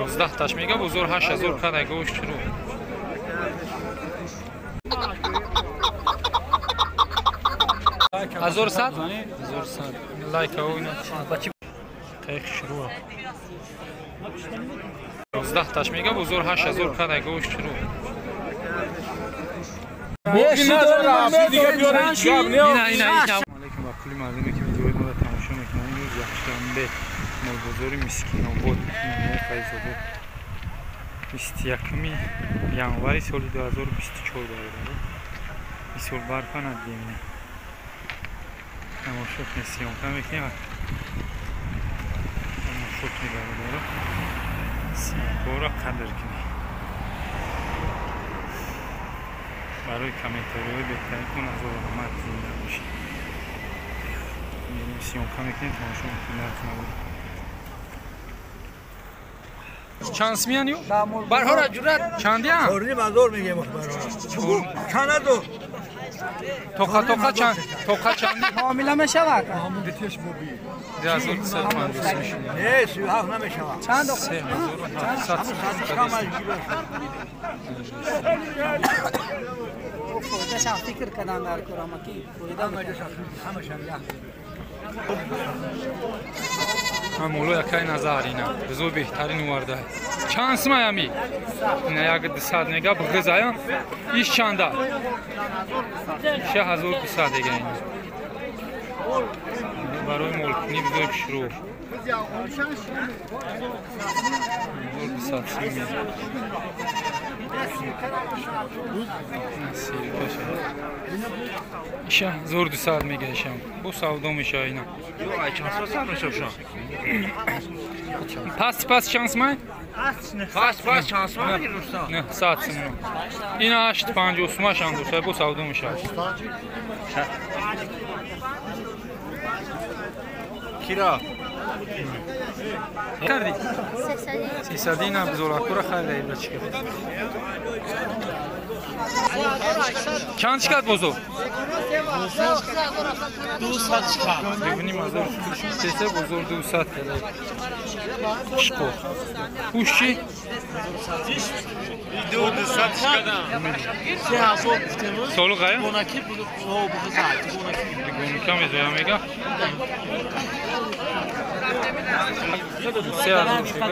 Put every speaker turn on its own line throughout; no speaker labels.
Ёздаҳташ мега бозор 8000 кадай гӯш чуру. Ҳазор сад? 1100. Лайка ойна. Қайқ шуру. 11таш мега бозор 8000 кадай гӯш чуру. Ина ина ина. Алейкум ба кулли мардуме ки видеои моро тамошо мекунанд. Имрӯз якшанбе молбозори Мискинобод, ноҳияи Файзобод. 21 январи соли 2024 бародаро. Бисёр барфа надидем. Тамошо кунед, съёмка мекунем. Тамошо кунед бародаро. Съёмкаро қадр кунед. Барои комментариҳои беҳтаринтон аз раҳмат зинда бошед. Мерем съёмка мекунем, тамошо мекунем нархи навор. Чанд смиян ю? Барҳора ҷурат чандиам?
4,5 мегем барҳора. Чанд
тоқа тоқа чанд? Тоқа чанд?
Муомила мешавад?
2250 мешавад.
Не, 37 намешавад.
Чанд?
3700.
Фоидаша фикр кардан дар корамаки фоида
моло якай назар ина бизо беҳтарин оварда. Чанд сумай ами? Ина 1200 мега бғизаян. Иш чанда? 6200 дега ина. Барои молкунӣ бизои шурӯъ. 1200 сум. Иша 1200 мега ишам. Бо савдо меша ина. Пас пас чанд сумай?
Пас пас чанд сумай мегирустан?
900 сум. Ина 850 сума шанд бо савдо меша.
Кира
карди? 300 ина бузоракура хайра ибра чика. Чанд шикат бозор?
200 шикат.
2,5 теса бозор 200 када. Шиқо. Пушчи?
200 шикадан. 3000 гуфтем.
Солу қая?
Гонаки бу бузат. Гонаки.
Гонаки мезоя мега. 3000 шикат.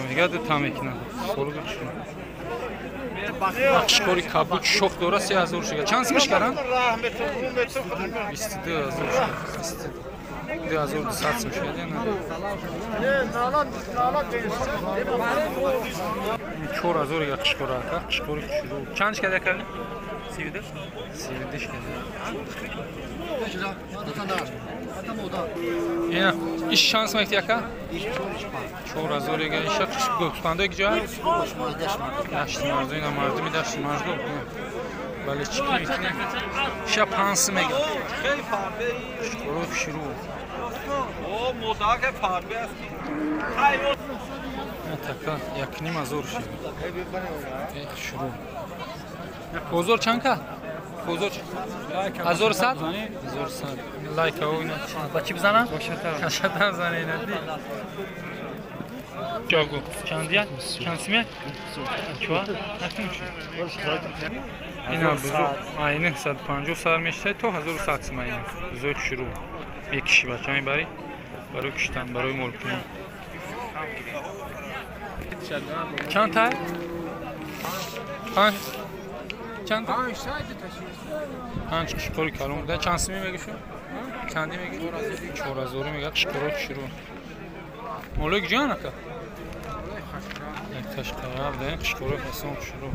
Мега ду тамекина. Солу чӣ? Қишқори кабуд шох дора 3000 шига. Чанд сумаш каран? 22000 шига. 2200 сум шига. 4000 я қишқора ака, қишқори хушрӯ. Чанд шига карди? 32? 32 шига. Ина, иш чанд сум екти ака? 4000 яга иша гӯсфандои ҷа? Дашти марзу ина мардуми дашти марзу. Бале чӣ мекунем? Иша 5 сум мега. Қишқори хушрӯ.
О, модаке фарбе аст.
Така 1,5 шига. Хушрӯ. Бозор чанд ка? Бозор 1100? 1100. Лайка ойна. Ба чӣ бизанам? Кашата зане ина ди. Чаго. Чандия? Чанд симе? Чуа? Накун чу. Ина бузо ай 950 сар мешавад то 1100 сум ина. Бузои хушрӯ. Мекиши бача мебари барои киштан, барои молкунӣ. Чанд та? Панҷ. Чанд? Панҷ қишқори калон буда. Чанд суми мегӯ? Чанди мегӯ? 4000 мега қишқори хушрӯ. Молои куҷоян ака? Якташ қара буда, қишқори ҳасон хушрӯ.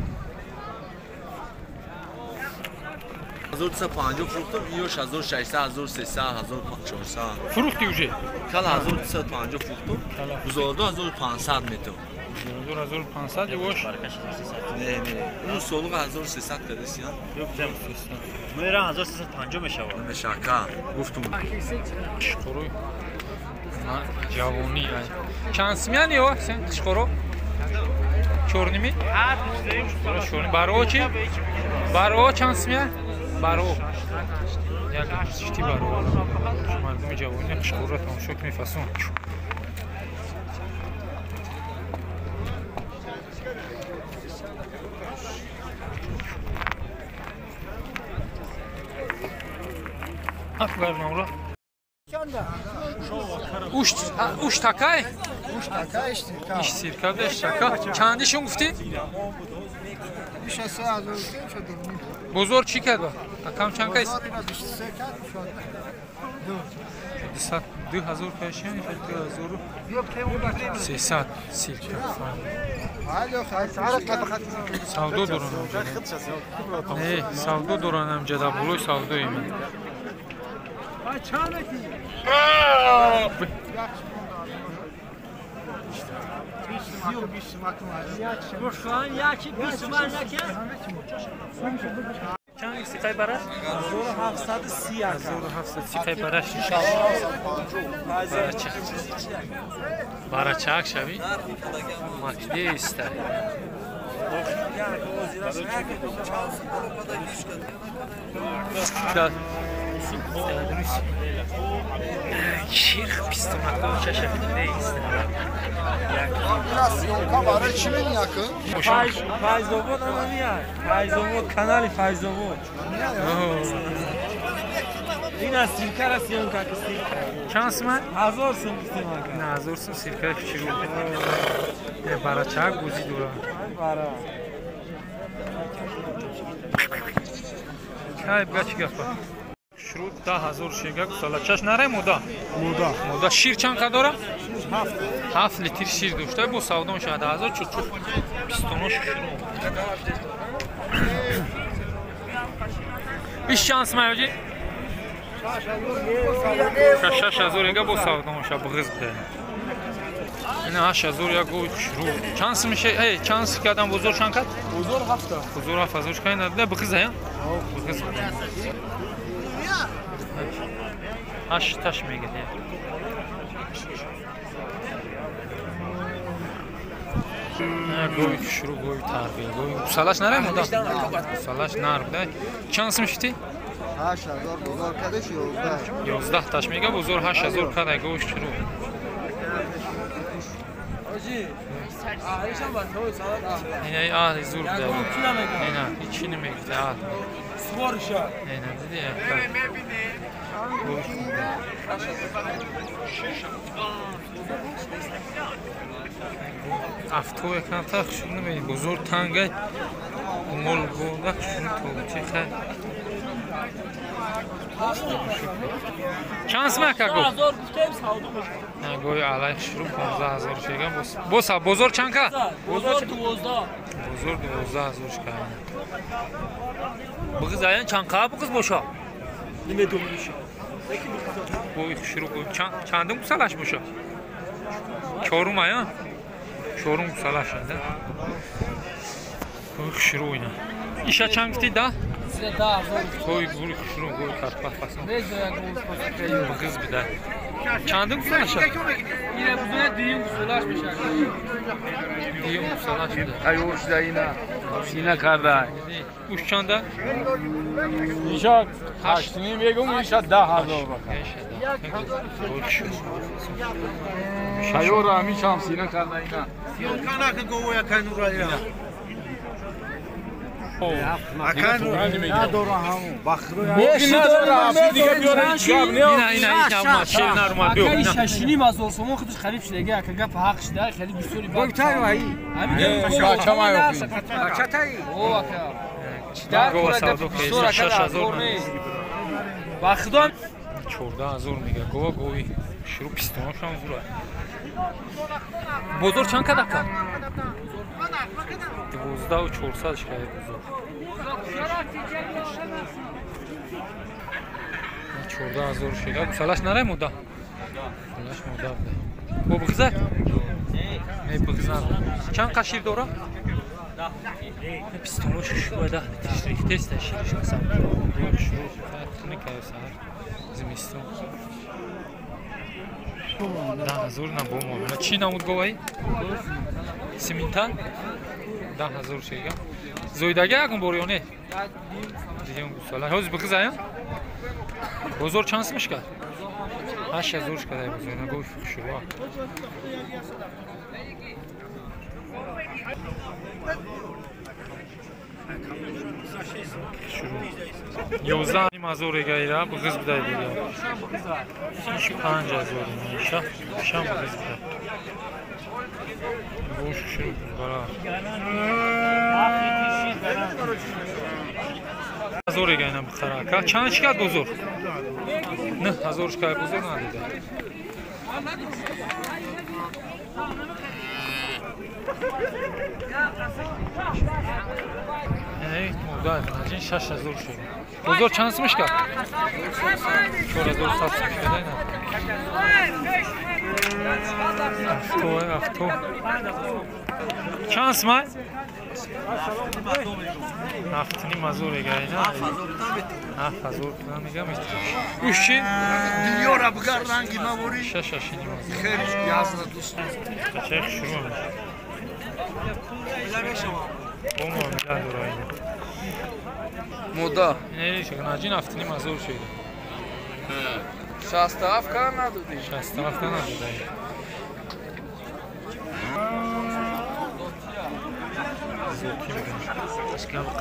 1250 фурӯхтам, иёш 1600, 1300, 1400.
Фурӯхти уже?
Кала 1250 фурӯхтам. Бузордо 1500 метам.
1500 ёш?
Не, не. Он солуға 1300 кардасиян.
Мера 1350 мешавад.
Намешака. Гуфтум.
Қишқори ҷавонӣ. Чанд сумян ё сен қишқоро? Чорними? Чорни. Баро чӣ? Баро чанд сумя? Баро. Як шти баро. Мардуми ҷавони қишқурро тамошо кунед фасон. Афгарнамро. Уш такай?
Уш такай, иштирка.
Иштирка, иштирка. Чандишон гуфтӣ? Бозор чӣ кард? Акам чанд кайс? 2000 кайшиан, 2300 сирка. Савдо дорам. Не, савдо дорам ҷада болои савдои ман. Чанд сиқай бараш? 1730. 1730 сиқай бараш. Барачак шави? Макдеста. Ширх пистонаков чашафидеист.
Барои чӣ мениякун?
Файзобод ана Файзобод, канали Файзобод. Ин аз сиркара съёмка ки сирка.
Чанд сум?
1000 сум сирка.
На 1000 сум сирка чиру. Барачак гузи дура.
Бара.
Кай бачи гапа. Шурӯъ 10000 шега гусала. Чаш наре мода?
Мода.
Мода шир чанд ка дора? 7 литр шир дошта бо савдо мешавад 1000 чучук. Пистонош шурӯъ. Иш чанд сум аёҷи? 6000 ега бо савдо мешавад буғиз буда. Ина 8000 як гов шурӯъ. Чанд сум ше? Эй, чанд сум кадам бозор чанд кад?
Бозор 7.
Бозор 7000 кай нада буғиз ая? Буғиз буда. 8 таш мегирд. Гови шурӯъ, гови тарбия, гови гусалаш наре мода? Гусалаш нар буда. Чанд сум шити?
8000 бозор кадаш 11.
11 таш мега бозор 8000 када гови шурӯъ. Ина аҳли зур буда. Ина ҳеч намегуфт аҳл.
Сворша.
Ина диди Авто яканта хушур намеди бозор тангай мол гонда хушур тобучи хай. Чанд сум ака гуфт? Гои алай хушру 15000 шега боса бозор чанд ка?
Бозор 12.
Бозор 12000 шка. Буғиз аян чанд ка буғиз боша?
Намедонам.
Гои хушру чандум гусалаш боша? Чорум ая? Чорум гусалаш да? Гои хушру ина. Иша чанд гуфти да? Гои гури хушру, гои карпа фасон. Буғиз буда. Чандум гусалаша?
Ина бузуна дуюм гусалаш мешавад.
Дуюм гусалаш буда.
Тайёр шуда ина. Сина карда.
Уш чанда?
Иша 8 мегум, иша 10000 бака. Тайёр ҳамин шам сина карда ина.
Канака говоя кайнурая.
Шашиним аз осомон худаш хариб шуда, ака гап ҳақ шуда, хеле бисёри ба худо
14000 мега гова гови шурӯъ пистонашам зура. Бозор чанд кад ака? 12400 шкай бозор. 14000 шега гусалаш наре мода? Гусалаш мода буда. Бо буғиза? Не буғиза. Чанд қа шир дора? Пистонош шурӯъ 10 литр рехтеста шириш қасам. Шурӯъ хунук саҳар зимистон. 10000 на бо муомила. Чӣ намуд говаи? Симинтан? 10000 шега. Зоидаги ягон бор ё не? Дидем гусала. Ҳозир бихизаям? Бозор чанд сум шикад? 8000 шикадай бозор. Ина гови хушрӯа. 11,5 гаира бғиз будай дига. 5000 иша. Шам бғиз будай. Бош шурӯ бара. 1000 гаина бихара. Ка чанд шикад бозор? 9000 шикад бозор надида. Эй, мода, наҷин 6000 шуд. Бозор чанд сум шикад? 4100 сум шикад, айна. Авто, авто. Чанд сум ай? 7,5 эгайна. 7000 мегам митрош. Уш чи?
Дунёра бигар ранги мавори.
6,5.
Хеле язна дӯст.
Чех шурӯъ. Бо муомила дора ина.
Мода.
Не, наҷин 7,5 шуд.
67 кара надодӣ.
67 кара надода.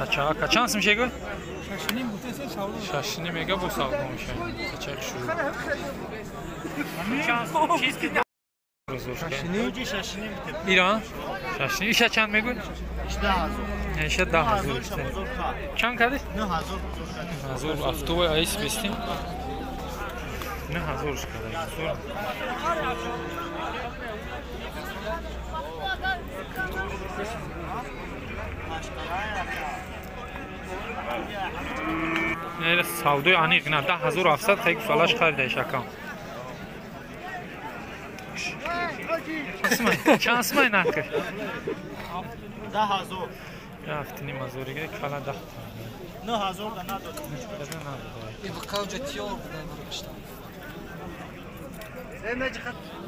Қача чанд сум шегӯ? 6,5 мега бо савдо мешавад. Қачак шурӯъ. Иран? 6,5. Иша чанд мегӯ?
18000.
Иша 10000. Чанд кардӣ?
9000.
9000 автобус айс бестим. 9000 шкада. Не, савдои аниқ на 10700 хай гусалаш харида ишакам. Чанд сумай нарх?
10000.
7,5 рига кала 10.
9000 да надод.
И бақавҷа тиёр будай баргашта.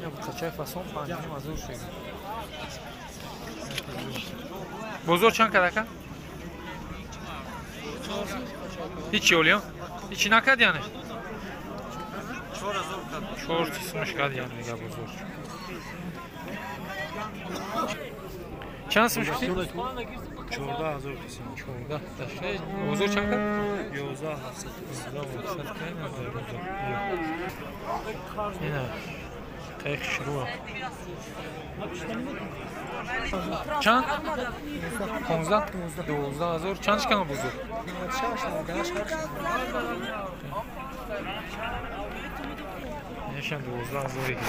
Я бақачай фасон 5,5 шуд. Бозор чанд кард ака? Ҳичи олиё? Ҳичи накард яъне?
4000 кард.
4 сумаш кард яъне дига бозор. Чанд сум шуд?
14000 сум.
14. Ташне бозор чанд кард?
11700.
11700 кард бозор. Ина. Тайх шурӯъ. Чанд? 15? 12000. Чанд шикана бозор?
96, 98.
Нешан 12000 рига.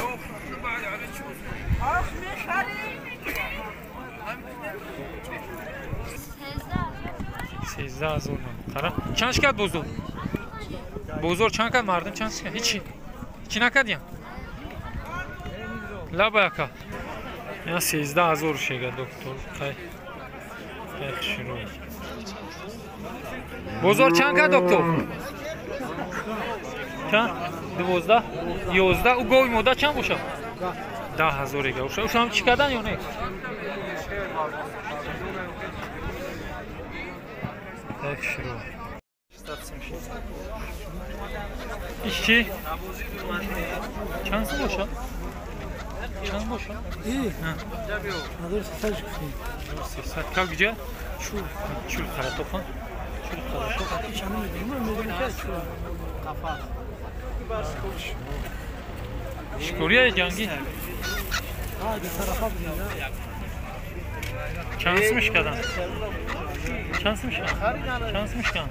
13000 қара. Чанд шикад бозор? Бозор чанд кард мардум чанд шикад? Ҳичи. Ҳичи накардиям? Лаба яка. Я 13000 шега доктор. Хай. Хай шурӯъ. Бозор чанд кард доктор? Чанд? 12? 11. У гови мода чанд бошад? 10000 рига. Ушам чӣ кардан ё не? Хай шурӯъ. Иш чӣ? Чанд сум бошад? Чанд бошад?
1300 гуфтем.
1300. Кав гиҷа? Чул. Чул қаратоқан. Чул қаратоқ.
Чанд медонам, медонам ки чул.
Шикория ҷангӣ?
Ду тарафа будем.
Чанд сум шикадан? Чанд сум шикан? Чанд сум шикан?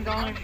Ҷанг.